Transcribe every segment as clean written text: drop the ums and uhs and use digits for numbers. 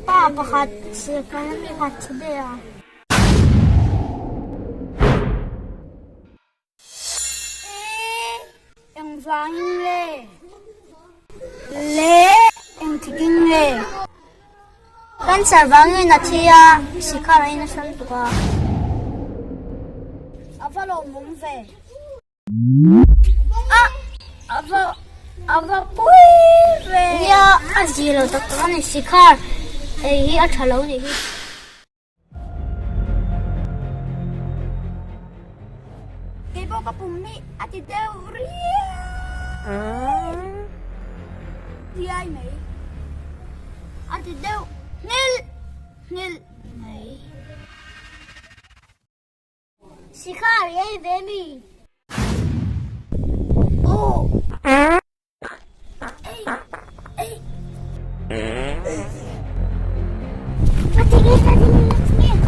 Pa pakhat sirkar mi khat thi daih a. Engvangin nge le engtikin nge? Cancer vangin a thi a, sikhar a in a hran tuk a. A va lawmawm ve. A a va a va pui ve. Nia a zi lo tak tak a ni sikhar ei hi a tha lo nih hi. Kei pawh ka pum hi a ti deuh riai riai mai a ti deuh nghilh nghilh mai. Sikhar i ei ve mi? Aw. Ei, ei. Ka ti nge, ka ti nge, ka ti nge.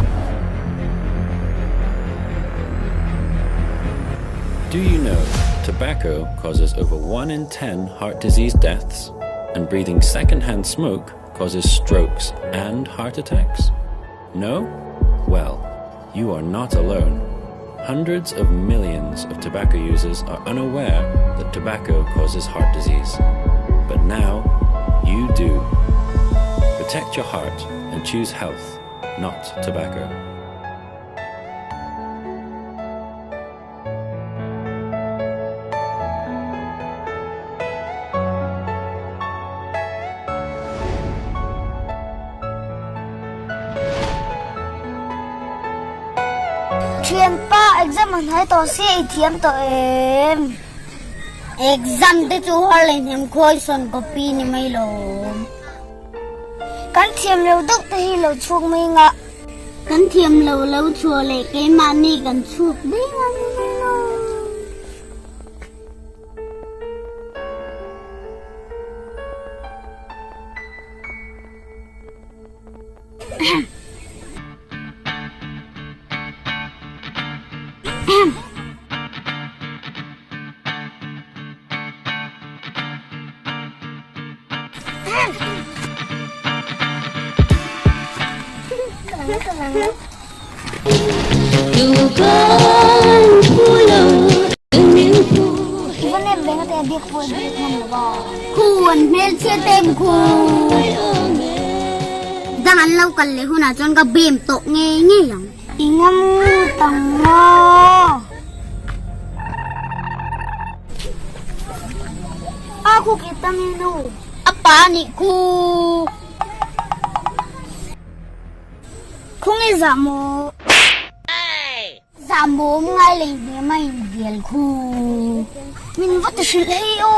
Do you know tobacco causes over 1 in 10 heart disease deaths and breathing secondhand smoke causes strokes and heart attacks? No? Well, you are not alone. Hundreds of millions of tobacco users are unaware that tobacco causes heart disease. But now, you do. Protect your heart and choose health, not tobacco. Thianpa exam a hnai tawh sia i thiam tawh em? Exam te chu har leh hnem khawi sawn copy ni mai lo. Kan thiam lo deuh te hi lo chhuk mai ngah. Kan thiam lo lo chhuah leh keimahni kan chhuk ding a ni mai lo. Khu an hmelchhia tem khu. Dang an lo kal leh hunah chuan ka bem tawh ngei ngei ang. I ngam ngut ang maw? A khu ki tam i nu. A pa nih khu. Khung i zah maw? Zah maw ngai lei ve mai bial khu. Min va ti hrilh hei aw.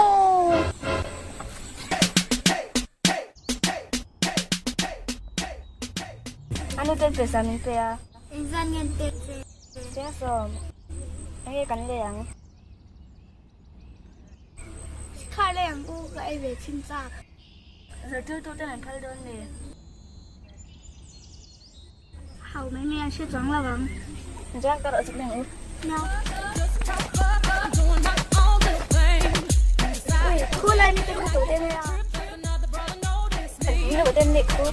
Anu ten pesa min pe a. Engzan nge an pek che? Chiangsawm, enge kan lei ang? Kha lei ang u, ka ei ve thin chak. Zirtirtu ten an phal dawn nge? Hau mai mai an hre chuang lo ang. Chuan ka rawh chak leh ang u. Nia. Ui, khu lai mi te khu tawh te mai a. Ni lo ten nih khu.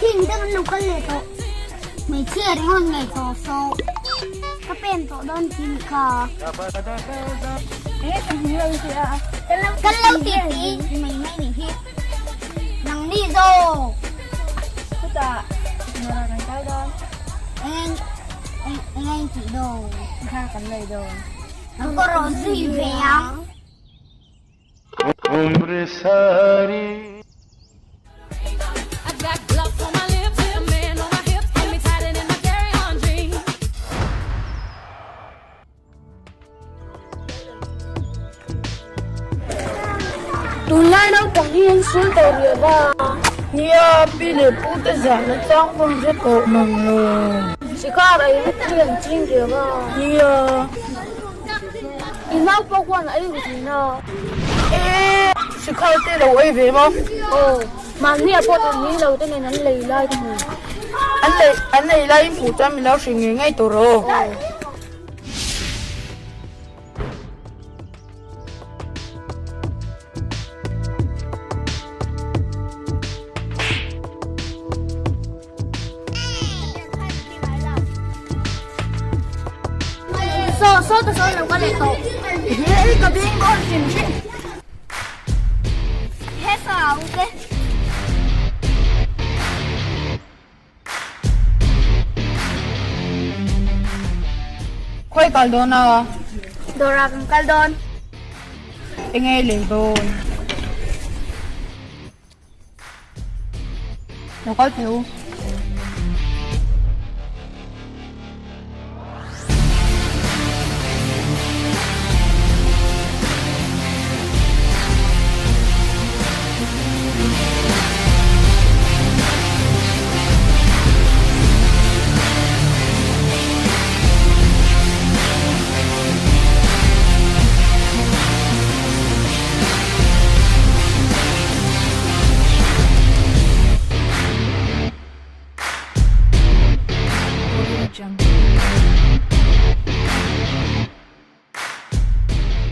Thing te kan lo kal leh tawh. Hmeichhia ringawt ngei tawh saw. Ka pen tawh dawn ti nih kha. Enge kan hmu lo ti a. Kan lo ti ti mai mai nih hi. Nang ni zawk. Chutah Nora kan kal dawn. Eng eng eng eng tih dawn. Kha kan lei dawn. Kan ka rawn zui ve ang. Tunlai naupang hi an sul tawh riau a. Nia, pi leh pu te zahna chang pawn hre tawh mang lo. Sikhar ei vek hi an ching riau a. Nia. I nau pawh khuan a ei ru thin a. E, sikhar te lo ei ve maw? Aw, mahni ah pawh thawmhni lo te nen an lei lai ka hmu. An lei, an ei laiin hmuh chuan min lo hrilh ngei ngei tawh rawh. Aw. Sawta sawn lo ka leh tawh. Hei ka beng dawn hrim hrim. He sau te. Khawi kal dawn a? Dawrah kan kal dawn. Enge lei dawn? Lo kal thei u.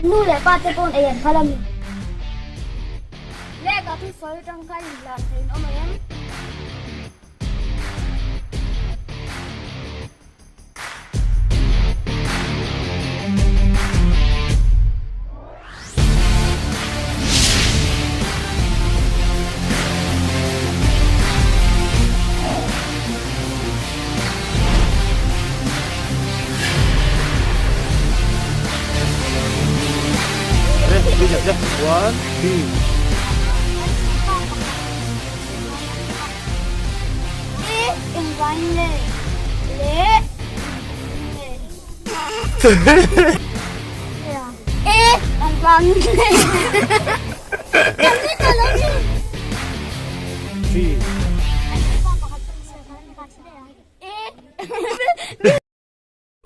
Nu leh pa te pawn ei an phal a ni. Lehkha thu sawi atang khan inhlan thei in awm ang em? One, two. Three.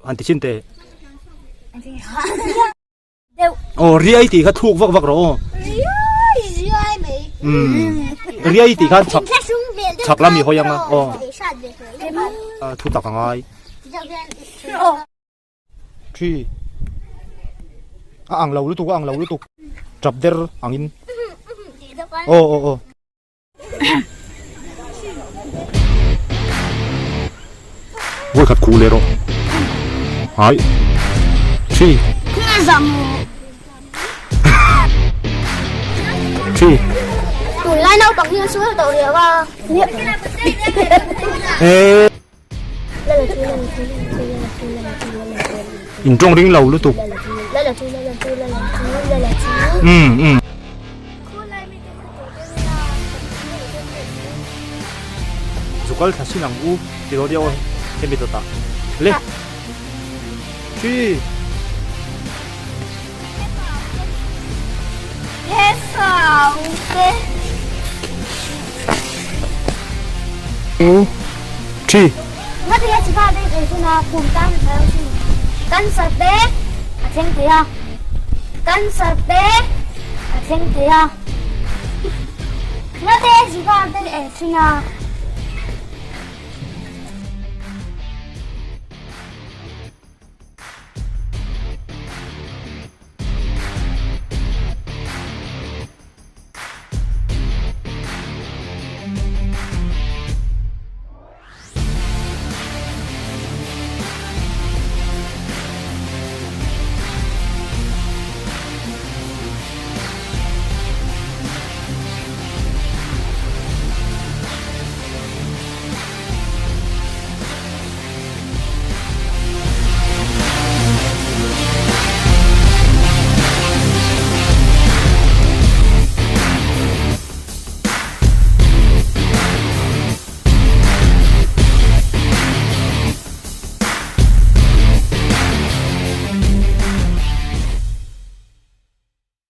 An ti chin teh. Aw riai tih kha thuk vak vak rawh aw. Riai riai mai. Um riai tih khan chak chak lam i hawi ang a aw. Thu tak a ngai. Three. A ang lo lutuk a ang lo lutuk. Tap der angin. Aw aw aw. Vawi khat khuh leh rawh. Hai. Thi. Thi. Tunlai naupang hi an sual tawh riau a. He. In tawng ring lo lutuk. Um um. Zukal thla sin ang u ti rawh diau hemi dawtah le. Three. Two, three. Cancer te a thleng thei a, cancer te a thleng thei a. Ngate Siva te ei thin a.